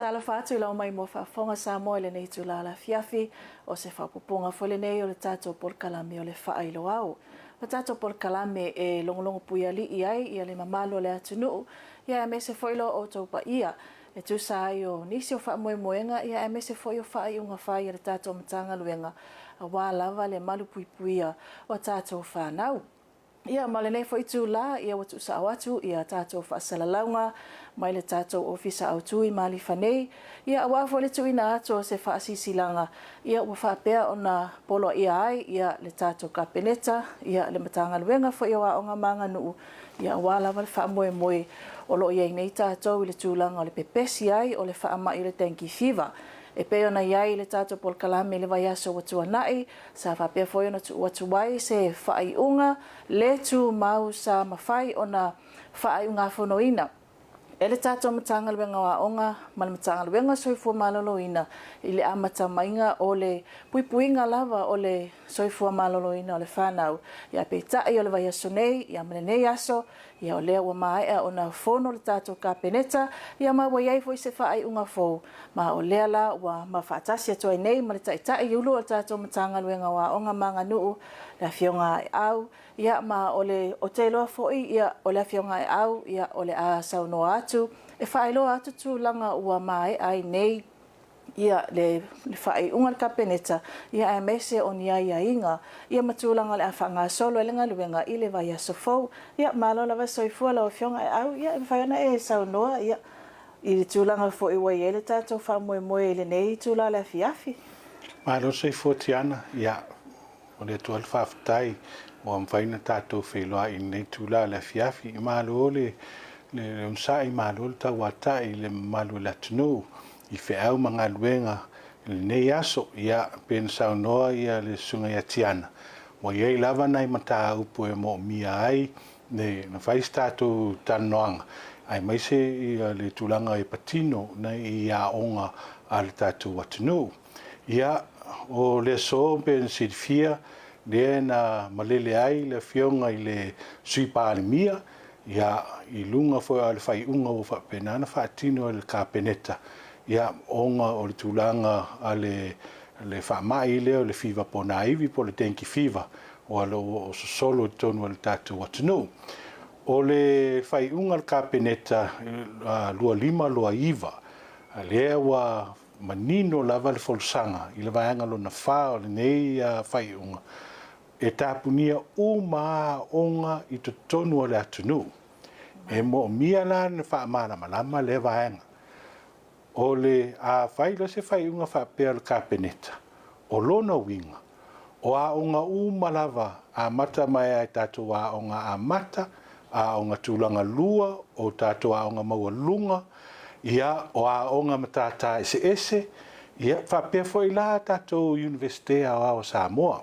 Talofa atu i lau maimoa faafofoga Samoa i lenei itula afiafi o se faaopoopoga foi lenei o le tatou polokalame o le Faailoao. O tatou polokalame e logologo puialii ai ia le mamalu o le atunuu ia aemaise foi lo outou paia e tusa ai o nisi o faamoemoega ia aemaise foi o faaiuga fai a le tatou Matagaluega aua lava le malupuipuia o tatou fanau. Ia ma lenei foi itula ia ua tuusao atu ia tatou faasalalauga mai le tatou Ofisa Autu i Malifa nei ia aua foi le tuuina atu o se faasilasilaga ia ua faapea ona poloaia ai ia le tatou Kapeneta ia le Matagaluega foi o Aoga ma Aganuu ia aua lava le faamoemoe o lo o i ai nei tatou i le tulaga o le pepesi ai o le faamai o le dengue fever. E pei ona i ai le tatou polokalame i le vaiaso ua tuanai, sa faapea foi ona tuu atu ai se faaiuga le tumau sa mafai ona faaiugafonoina e le tatou Matagaluega o Aoga ma le Matagaluega o Soifua Maloloina i le amata maiga o le puipuiga lava o le soifua maloloina o le fanau. Ia peitai o le vaiaso nei ia ma lenei aso ia o lea ua maea ona fono le tatou Kapeneta ia ma ua i ai foi se faaiuga fou ma o lea la ua ma faatasi atu ai nei ma le Taitai Ulu o le tatou Matagaluega o Aoga ma Aganuu le Afioga Aeau ia ma o le ou te iloa foi ia o le Afioga Aeau ia o le a saunoa atu e faailoa atu tulaga ua maea ai nei ia le faaiuga a le Kapeneta ia aemaise o ni aiaiga ia ma tulaga o le a faagasolo ai le galuega i le vaiaso fou. Ia malo lava soifua lau Afioga Aeau ia e mafai ona e saunoa ia i le tulaga foi ua i ai le tatou faamoemoe i lenei itula o le afiafi. Malo soifua Tiana, ia momoli atu ai le faafetai ua mafai ona tatou feiloai i lenei itula o le afiafi. Malo le onosai, malo le tauatai i le mamalu o le atunuu i feau ma galuega i lenei aso. Ia, pei ona saunoa le Susuga ia Tiana, ua i ai lava nai mataupu e moomia ai ona fai se tatou talanoaga, aemaise le tulaga e patino i aoga a le tatou atunuu. Ia, o le aso pei ona silafia, lea na malele ai le Afioga i le Sui Palemia, ia, i luga foi o le faaiuga ua faapena ona faatino e le Kapeneta, ia, ona o le tulaga a le faamai lea o le fiva ponaivi po o le dengue fever, o lo o sosolo i totonu o le tatou atunuu. O le faaiuga a le Kapeneta 2529, lea ua manino lava le folasaga i le vaega lona 4 o lenei faaiuga, e tapunia uma aoga i totonu o le atunuu. E moomia la le faamalamalama lea vaega. O le a fai loa se faaiuga faapea o le Kapeneta, o lona uiga, o aoga uma lava amata mai lava i tatou aoga amata, aoga tulaga lua, o tatou aoga maualuluga, ia, o aoga matata eseese, ia, faapea foi la tatou Iunivesite Aoao a Samoa.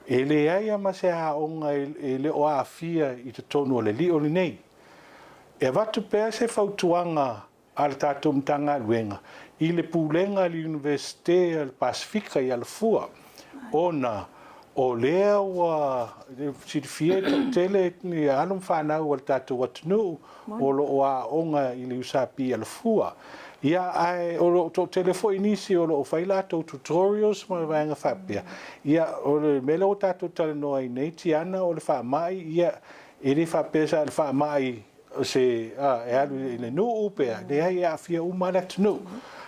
E leai lava ma se aoga e le o aafia i totonu o le lio lenei. E avatu pea se fautuaga a le tatou Matagaluega i le Pulega a le Iunivesite a le Pasefika i Alafua, ona o lea ua silafia e toatele alo ma fanau a le tatou atunuu o lo o aooga i le USP i Alafua. Ia, ae o lo o toatele foi nisi o lo o fai latou tutorials ma vaega faapea. Ia, o le mea lea ua tatou talanoa ai nei Tiana, o le faamai, ia, e le faapea sa o le faamai se e alu i le nuu pe a, leai, e aafia uma le atunuu.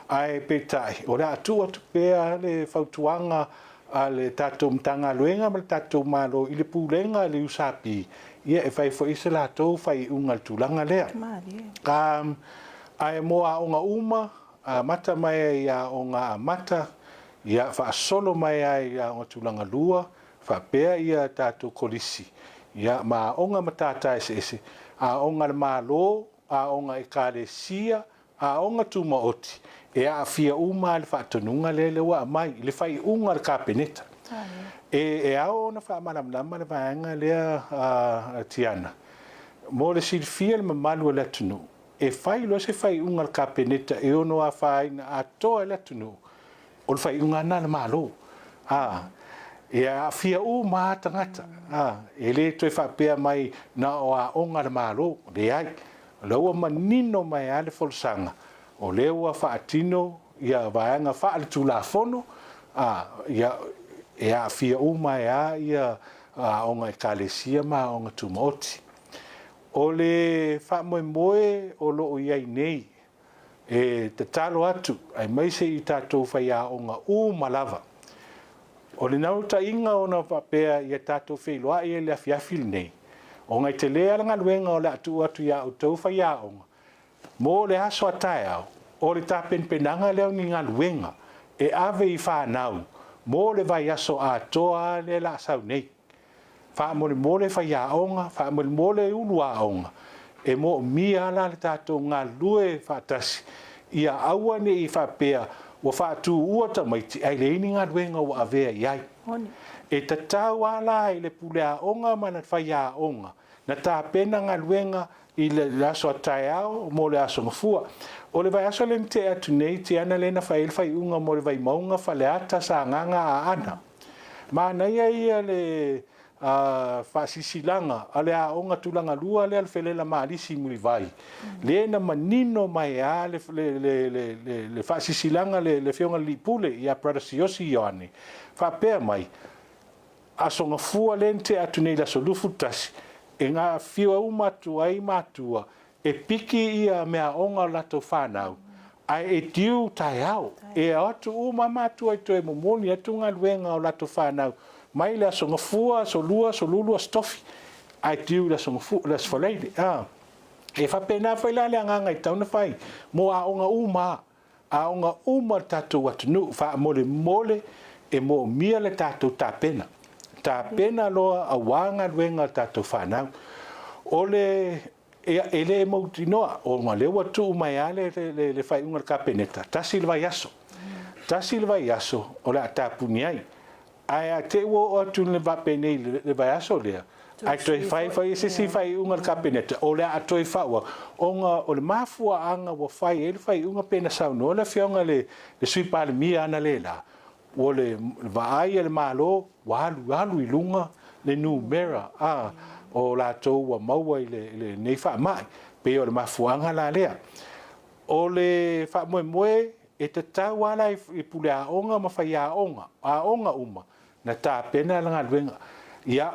Ae peitai, o le a tuu atu pea le fautuaga a le tatou Matagaluega ma le tatou Malo i le Pulega a le USP, ia e fai foi se latou faaiuga i le tulaga lea. Ae mo aoga uma, amata mai ai i aoga amata, ia faasolo mai ai i aoga tulaga lua, faapea ia tatou kolisi, ia ma aoga matata eseese, aoga a le Malo, aoga Ekalesia, aoga tumaoti, e aafia uma lava i le faatonuga lea lea ua aumai i le faaiuga a le Kapeneta. E ao ona faamalamalama le vaega lea a Tiana, mo le silafia e le mamalu o le atunuu, e fai loa se faaiuga a le Kapeneta e ono afaina atoa ai le atunuu, o le faaiuga lava lena a le Malo. E aafia uma lava tagata, e le toe faapea mai na o aoga a le Malo, leai. O lea ua manino mai lava le folasaga, O lea ua faatino ia vaega faaletulafono, a, ia, e aafia uma ai lava ia aoga Ekalesia ma aoga tumaoti. O le faamoemoe o lo o i ai nei, e tatalo atu aemaise i tatou faiaoga uma lava, o le naunautaiga ona faapea ia tatou feiloai i le afiafi lenei, ona e tele lava le galuega o le a tuu atu ia outou faiaoga, mo le aso a taeao, o le tapenapenaga lea o ni galuega e ave i fanau mo le vaiaso atoa lea o le a sau nei. Faamolemole faiaoga, faamolemole ulu aoga, e moomia la le tatou galulue faatasi, ia aua ne i faapea ua faatuua tamaiti ae leai ni galuega ua avea i ai. E tatau lava la i le pule aoga ma le faiaoga na tapena galuega i le aso a taeao mo le aso Gafua. O le vaiaso lea na tea atu nei, Tiana, lea na fai ai le faaiuga mo le Vaimauga, Faleata, Sagaga, Aana. Manaia ia le faasilasilaga a le aoga tulaga lua lea o le Felela Malisi i Mulivai, lea na manino mai lava le faasilasilaga le Afioga i le Alii Pule ia Brother Siosi Ioane, faapea mai, Aso Gafua lea na tea atu nei i le aso 21, e gafifio uma atu ai matua e piki ia meaaoga o latou fanau, ae e due taeao. E o atu uma matua e toe momoli atu galuega o latou fanau mai le aso Gafua, aso Lua, aso Lulu, aso Tofi, ae due i le aso Gafua, le aso Faraile. E faapena foi la le agaga e tatau ona fai mo aoga uma. Aoga uma le tatou atunuu, faamolemole e moomia le tatou tapena, tapena loa aua galuega a tatou fanau. O le ia, e le mautinoa ona lea ua tuu mai lava le faaiuga a le Kapeneta, tasi le vaiaso. Tasi le vaiaso o le a tapuni ai. Ae a te i ua oo atu le faapenei i le vaiaso lea, ae toe fai foi se isi faaiuga a le Kapeneta, o le a toe faaauau, ona o le mafuaaga ua fai ai le faaiuga pei ona saunoa le Afioga i le Sui Palemia analeila, ua le vaai a le Malo ua alualu i luga le numera o latou ua maua i lenei faamai, pei o le mafuaaga la lea. O le faamoemoe E tatau lava la i puleaoga ma faiaoga, aoga uma, na tapena le galuega. Ia,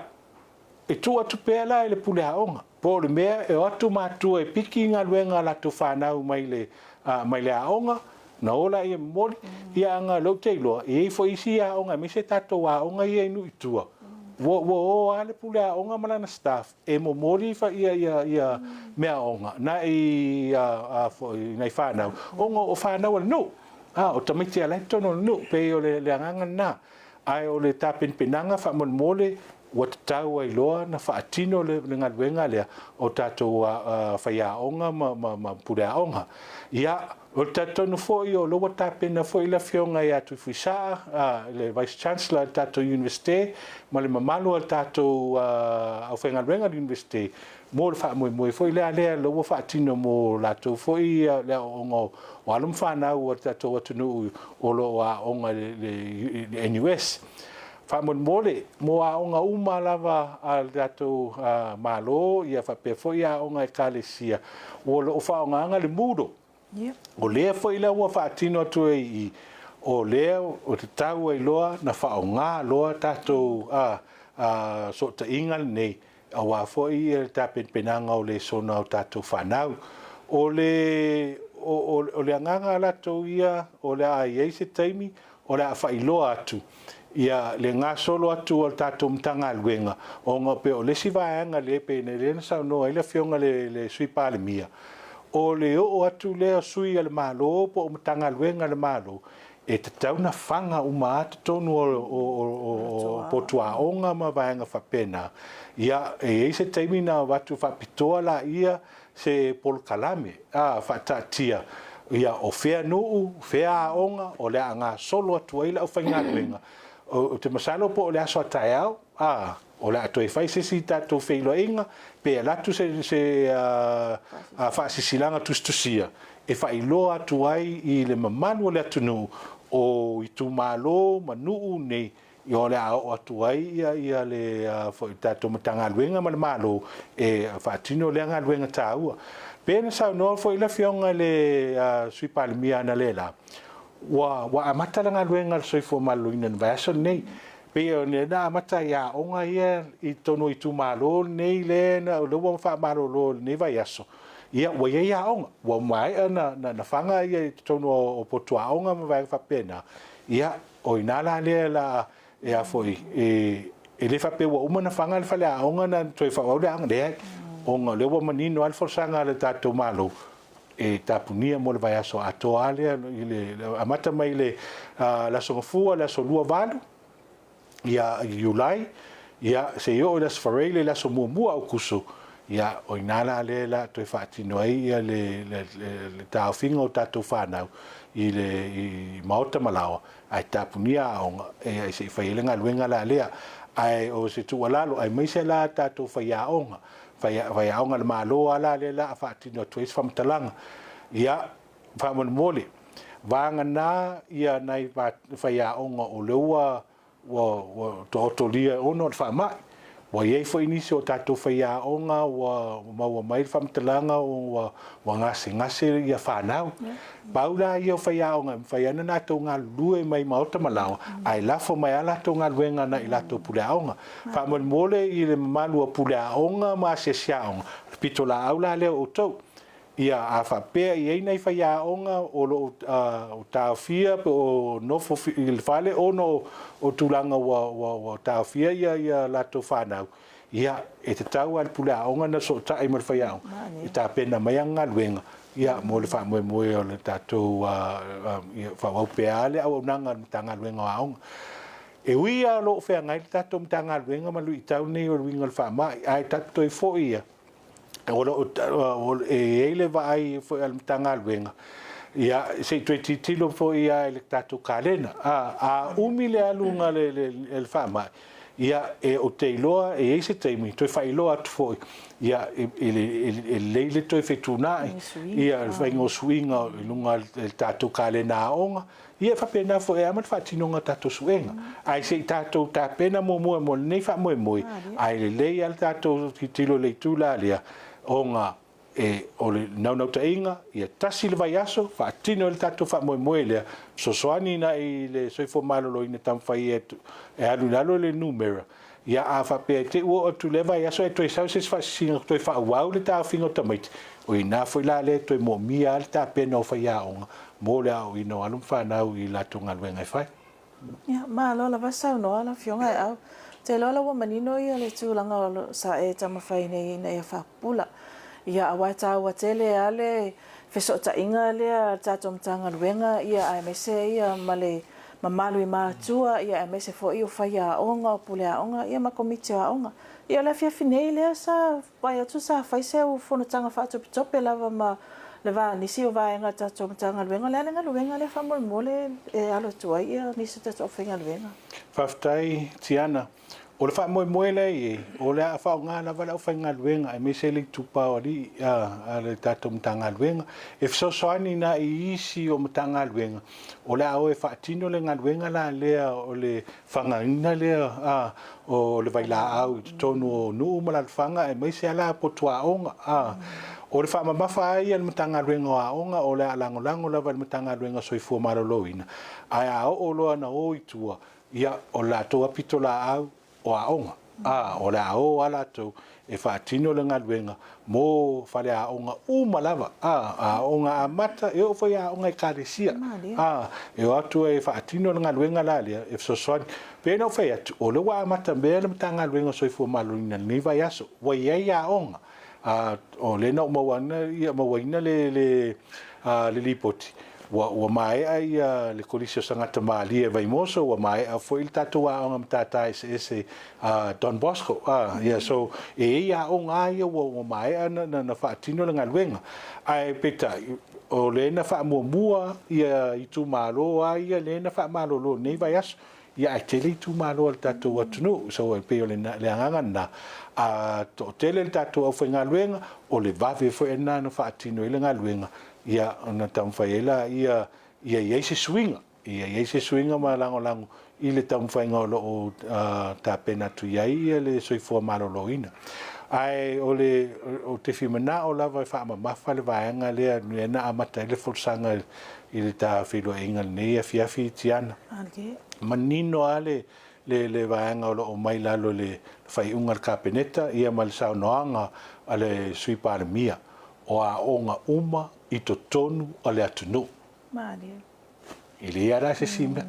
e tuu atu pea la i le puleaoga, po o le mea e o atu matua e piki galuega a latou fanau mai le, mai le aoga, na o laia e momoli. Ia, aga o lea ou te iloa, e i ai foi isi aoga, aemaise tatou aoga ia i nuu i tua, ua o lava le puleaoga ma lana staff e momoli ia meaaoga nai nai fanau, ona o fanau a le nuu, o tamaiti a la e i totonu o le nuu, pei o le agaga lena. Ae o le tapenapenaga faamolemole ua tatau ai loa ona faatino le galuega lea o tatou faiaoga ma puleaoga. Ia, o le talitonu foi o lea ua tapena foi le Afioga ia Tuifuisaa, le Vice Chancellor a le tatou Iunivesite ma le mamalu o le tatou aufaigaluega a le Iunivesite mo le faamoemoe foi lea lea ua faatino mo latou foi le aoaoga o alo ma fanau a le tatou atunuu o lo o aooga i le NUS. Faamolemole, mo aoga uma lava a le tatou Malo ia faapea foi aoga a Ekalesia, o lo o faaaogaina le Moodle. O lea foi la ua faatino atu ai i i, o lea ua tatau ai loa ona faaaoga loa tatou sootaiga lenei aua foi le tapenapenaga o lesona o tatou fanau. O le o le agaga latou ia o le a i ai se taimi o le a faailoa atu ia le gasolo atu o le tatou Matagaluega, ona pei o le isi vaega lea pei lea na saunoa ai le Afioga i le Sui Palemia, o le oo atu lea o sui a le Malo po o Matagaluega a le Malo, e tatau ona faga uma lava totonu o potu aoga ma vaega faapena. Ia, e i ai se taimi na avatu faapitoa laia se polokalame faataatia, ia o fea nuu, fea aoga o le a gasolo atu ai le aufaigaluega. Ou te masalo po o le aso a taeao, o le a toe fai se isi tatou feiloaiga, pe alu atu se faasilasilaga tusitusia e faailoa atu ai i le mamalu o le atunuu o itumalo ma nuu nei. Ia o le a oo atu ai ia ia le foi tatou Matagaluega ma le Malo e faatino lea galuega taua. Pei ona saunoa foi le Afioga i le Sui Palemia analeila, ua ua amata le galuega a le Soifua Maloloina i le vaiaso lenei. Pei o lea na amata ai aoga ia i totonu o itumalo nei lea na lea ua faamalolo i lenei vaiaso, ia ua i ai aoga, ua maea ona na faga ia i totonu o potu aoga ma vaega faapena. Ia, o i ina la lea la e a foi e e le faapea ua uma ona faga le faleaoga ona toe faaauau le aoga, leai, ona o lea ua manino lava le folasaga a le tatou Malo e tapunia mo le vaiaso atoa lava lea i le amata mai le Aso Gafua, le aso 28 ia Iulai, ia seia oo i le Aso Faraile, le aso 1 o Aokuso, ia o i ina la lea la toe faatino ai ia le le taofiga o tatou fanau i le i maota ma laoa, ae tapunia aoga e se i fai ai le galuega la lea. Ae o se tuualalo, aemaise la tatou faiaoga, faiaoga a le Malo lava la lea la a faatino atu ai se faamatalaga. Ia, faamolemole, vagana ia nai faiaoga o lea ua ua taotolia ona o le faamai. Ua i ai foi nisi o tatou faiaoga ua maua mai le faamatalaga ua gasegase ia fanau. Pau la ia o faiaoga e mafai lava ona latou galulue mai maota ma laoa, ae lafo mai lava latou galuega agai i latou puleaoga. Faamolemole i le mamalu o puleaoga ma asiasi aoga, o le pitolaau la lea o outou. Ia, a faapea e i ai nai faiaoga o lo o taofia po o nofo i le fale ona o tulaga ua taofia ia latou fanau, ia, e tatau lava i le puleaoga ona sootai ma le faiaoga e tapena mai ana galuega mo le faamoemoe o le tatou faaauau pea le auaunaga a le Matagaluega o Aoga. E ui lava o lo o feagai le tatou Matagaluega ma luitau nei o le uiga o le faamai, ae tatou toe foi ia o lo o e i ai le vaai foi a le Matagaluega, ia, se i toe tilotilo foi lava i le tatou kalena. A umi le aluga o le faamai, ia, ou te iloa e i ai se taimi toe faailoa atu foi, ia, e lelei le toe fetuunai, ia, le faiga o suiga i luga o le tatou kalena aoga. Ia e faapena foi e ama le faatinoga o tatou suega. Ae se i tatou tapena muamua mo lenei faamoemoe, ae lelei lava le tatou tilotilo i le itu la lea, ona e, o le naunautaiga, ia tasi le vaiaso, faatino ai le tatou faamoemoe lea, fesoasoani i le soifua maloloina taumafai e, e alu i lalo le numera. Ia a faapea e te i ua oo atu i lea vaiaso ae toe sau se isi faasisiga toe faaauau le taofiga o tamaiti, o i ina foi la lea e toe moomia ai le tapena o faiaoga mo le aoaoina o alo ma fanau i latou galuega e fai. Ia, malo lava saunoa lau Afioga e Au. Ou te iloa la ua manino ia le tulaga o lo sa e taumafai nei ina ia faapupula. Ia, aua e taua tele lava le fesootaiga lea a le tatou Matagaluega ia aemaise ia ma le mamalu i matua ia aemaise foi o faiaoga, o puleaoga ia ma komiti o aoga. Ia o le afiafi nei lea sa vaai atu sa fai se fonotaga faatopetope lava ma le va nisi o vaega o le tatou Matagaluega. O le a le galuega lea faamolemole e alo atu ai ia nisi o tatou aufaigaluega? Faafetai Tiana. O le faamoemoe lea e i ai, o le a faaaoga lava le aufaigaluega aemaise le itupa o alii a le tatou Matagaluega e fesoasoani nai isi o Matagaluega o le a o e faatino le galuega la lea o le fagaina lea o le vailaau i totonu o nuu ma alaalafaga aemaise lava la potu aoga. O le faamamafa lava ia a le Matagaluega o Aoga o le a lagolago lava i le Matagaluega o Soifua Maloloina ae a oo loa ina o i tua, Ia, o le latou lava pitolaau o aoga, a, o le a o lava latou e faatino le galuega mo faleaoga uma lava, a, aoga amata, e oo foi i aoga Ekalesia, a, e o atu e faatino le galuega la lea e fesoasoani. Pei ona ou fai atu, o lea ua amata mea le Matagaluega o Soifua Maloloina i lenei vaiaso, ua i ai aoga, a, o lea na ou mauaina le, le, le lipoti, ua, ua maea ia le Kolisi o Sagata Malie i Vaimoso, ua maea foi le tatou aoga matata eseese a Don Bosco. A, ia, so, e i ai aoga lava ia ua, ua maea na, na, na faatino le galuega. Ae peitai, o lea na faamuamua ia itumalo lava ia lea na faamalolo i lenei vaiaso. Ia ae tele itumalo a le tatou atunuu, so e pei o le agaga lena, a toatele le tatou aufaigaluega, o le vave foi lena na faatino ai le galuega, ia ona taumafai ai laia ia i ai se suiga Ia i ai se suiga ma lagolago i le taumafaiga o lo o tapena atu i ai le soifua maloloina. Ae o le ou te fia manao lava e faamamafa le vaega lea lea na amata ai le folasaga i le ta feiloaiga i lenei afiafi Tiana. Manino lava le le le vaega o lo o mai lalo i le faaiuga a le Kapeneta ia ma le saunoaga a le Sui Palemia o aoga uma i totonu o le atunuu. Malie. E leai lava la se isi mea.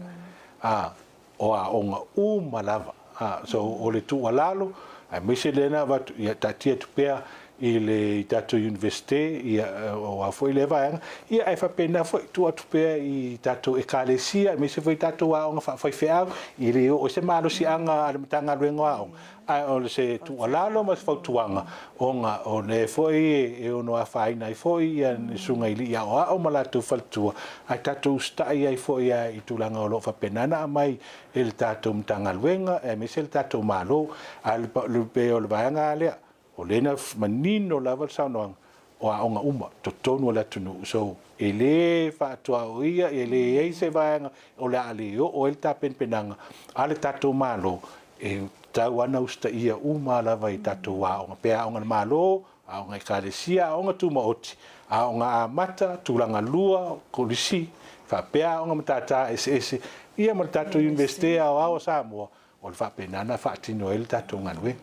A, o aoga uma lava. A, so o le tuualalo, aemaise lea na avatu, ia taatia atu pea i le i tatou Iunivesite, ia aua foi lea vaega, ia ae faapena foi tuu atu pea i tatou Ekalesia, aemaise foi tatou aoga faafaifeau, e le oo i se malosiaga a le Matagaluega o Aoga, Ae o se tuualalo ma se fautuaga, ona o lea foi e ono afaina ai foi ni susuga i alii aoao ma latou faletua, ae tatou usitai ai foi lava i tulaga o lo o faapena ona aumai e le tatou Matagaluega aemaise le tatou Malo. Ae pei o le vaega lava lea, o lea na manino lava le saunoaga, o aoga uma, totonu o le atunuu. So, e le faatuaoia, e leai se vaega o le a le oo ai le tapenapenaga a le tatou Malo, e tatau lava ona usitaia uma lava i tatou aoga, pe aoga a le Malo, aoga Ekalesia, aoga tumaoti, aoga amata, tulaga lua, kolisi, faapea aoga matata eseese, ia ma le tatou Iunivesite Aoao o Samoa, o le faapena ona faatino ai le tatou galuega.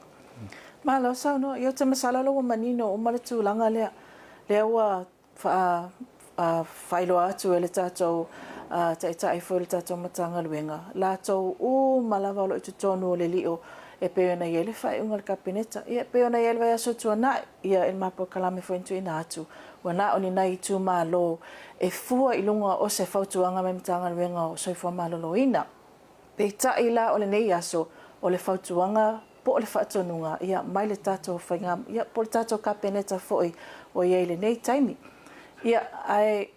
Malo saunoa. Ia ou te masalo la ua manino uma le tulaga lea. Lea ua faailoa atu e le tatou Taitai foi o le tatou Matagaluega, latou uma lava o lo o i totonu o le lio e pei ona i ai le faaiuga a le Kapeneta. Ia e pei ona i ai le vaiaso tuanai, ia i le ma polokalame foi na tuuina atu, ua na o ni nai itumalo e fua i luga o se fautuaga mai Matagaluega o Soifua Maloloina. Peitai la o lenei aso, o le fautuaga po o le faatonuga, ia, mai le tatou faiga, ia, po o le tatou Kapeneta foi o i ai i lenei taimi. Ia, ae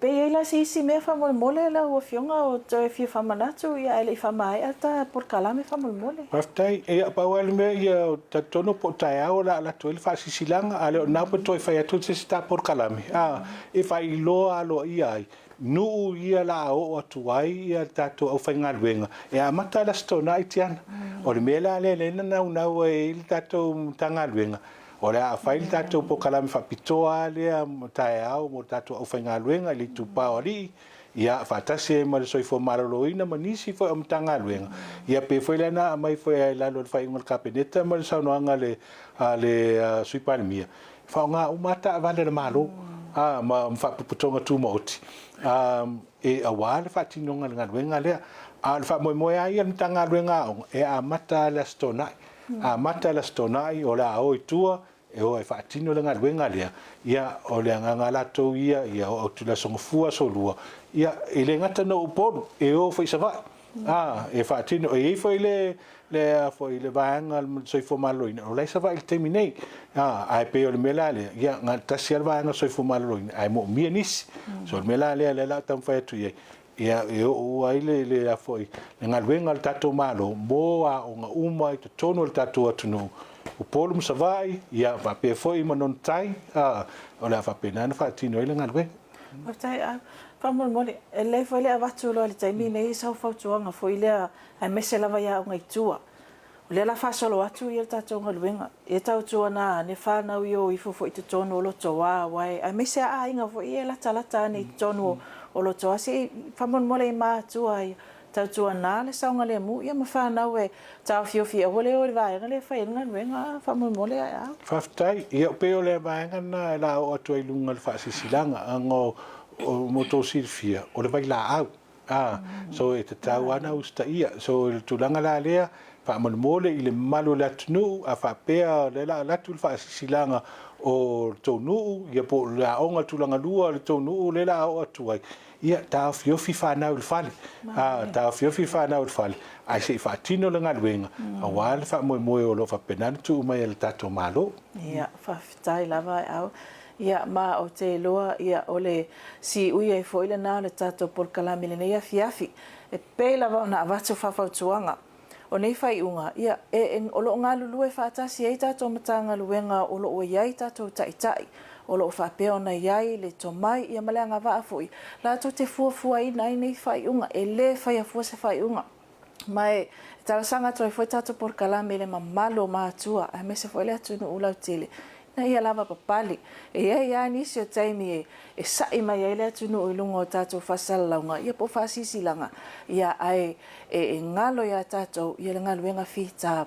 pe i ai la se isi mea faamolemole lau Afioga o toe fia faamanatu, ia, ae le i faamaea le ta polokalame faamolemole. Faafetai. Ia, pau lava le mea, ia, talitonu po o taeao o le a alu atu ai le faasilasilaga, a le o lena ua toe fai atu se isi ta polokalame, a, e faailoa aloaia ai Nuu ia la a oo atu ai ia le tatou aufaigaluega e amata i le Aso Toonai Tiana. O le mea la lea lea na naunau ai ai le tatou Matagaluega, o le a fai le tatou polokalame faapitoa lava lea taeao mo le tatou aufaigaluega i le itupa o alii, ia faatasi ai ma le Soifua Maloloina ma nisi foi o Matagaluega. Ia pei foi lea na aumai foi i lalo o le faaiuga a le Kapeneta ma le saunoaga a le Sui Palemia, Faaaoga uma lava taavale a le Malo ma Faalapotopotoga Tumaoti aua le faatinoga o le galuega lea. A o le faamoemoe lava ia o le Matagaluega o Aoga, e amata lava i le Aso Toonai. Amata i le Aso Toonai, o le a o i tua e o e faatino le galuega lea. Ia, o le agaga lava latou ia, ia oo atu i le Aso Gafua, Aso Lua, ia, e le gata na o Upolu, e o foi i Savaii. A, e faatino, e i ai foi le, le, a foi, le vaega o le soifua maloloina, o la e i Savaii i le taimi nei. A, ae pei o le mea la lea, ia, na o le tasi lava le vaega o le soifua maloloina, ae moomia nisi. So, o le mea la lea, lea o le a ou taumafai atu i ai, ia, e oo ai le, le, a foi, le galuega a le tatou Malo mo aoga uma i totonu o le tatou atunuu, Upolu ma Savaii, ia, faapea foi i Manono Tai, a, o le a faapena ona faatino ai le galuega. Faafetai. A, faamolemole, e lelei foi le avatu loa i le taimi lenei sau fautuaga foi lea, aemaise lava i aoga i tua. O lea o le a faasolo atu ia le tatou galuega. Ia tautuana ane fanau i o ifo foi i totonu o Lotoa, aua e, aemaise lava aiga foi ia e latalata ane i totonu o Lotoa. Se i faamolemole i matua ia Tautuana le saogalemu ia ma fanau e taofiofi aua le o i le vaega lea e fai ai le galuega faamolemole ae a. Faafetai. Ia pei o le vaega lena e la oo atu ai i luga o le faasilasilaga ona o mo tou silafia o le vailaau a so e tatau lava ona usitaia. So i le tulaga la lea faamolemole i le mamalu o le atunuu a faapea o lea o le a alu atu le faasilasilaga o le tou nuu ia po o le aoga tulaga lua o le tou nuu lea o le a oo atu ai Ia, taofiofi fanau i le fale, ā, taofiofi fanau i le fale, ae se i faatino le galuega, aua le faamoemoe o lo o faapena ona tuu mai e le tatou Malo. Ia, faafetai lava Aeau. Ia, ma ou te iloa, ia, o le siui ai foi lena o le tatou polokalame i lenei afiafi, e pei lava ona avatu faafautuaga. O nei faaiuga, ia, e, o lo o galulue faatasi ai tatou Matagaluega o lo o i ai tatou taitai. O lo o faapea ona i ai le tomai ia ma le agavaa foi latou te fuafuaina ai nei faaiuga. E lē faia fua se faaiuga. Ma e talosaga atu ai foi tatou polokalame i le mamalu o matua aemaise foi le atunuu lautele ina ia lava papale. E i ai lava nisi o taimi e e sa'i mai ai le atunuu i luga o tatou faasalalauga ia po o faasilasilaga, ia ae e galo iā tatou ia le galuega fita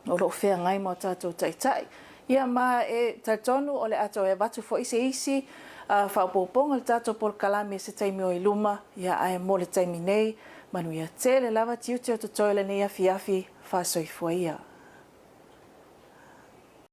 o lo o feagai ma o tatou taitai. Ia ma e talitonu o le a toe avatu foi se isi faaopoopoga i le tatou polokalame i se taimi o i luma, ia ae mo le taimi nei, manuia tele lava tiute o totoe o lenei afiafi, faasoifua ia.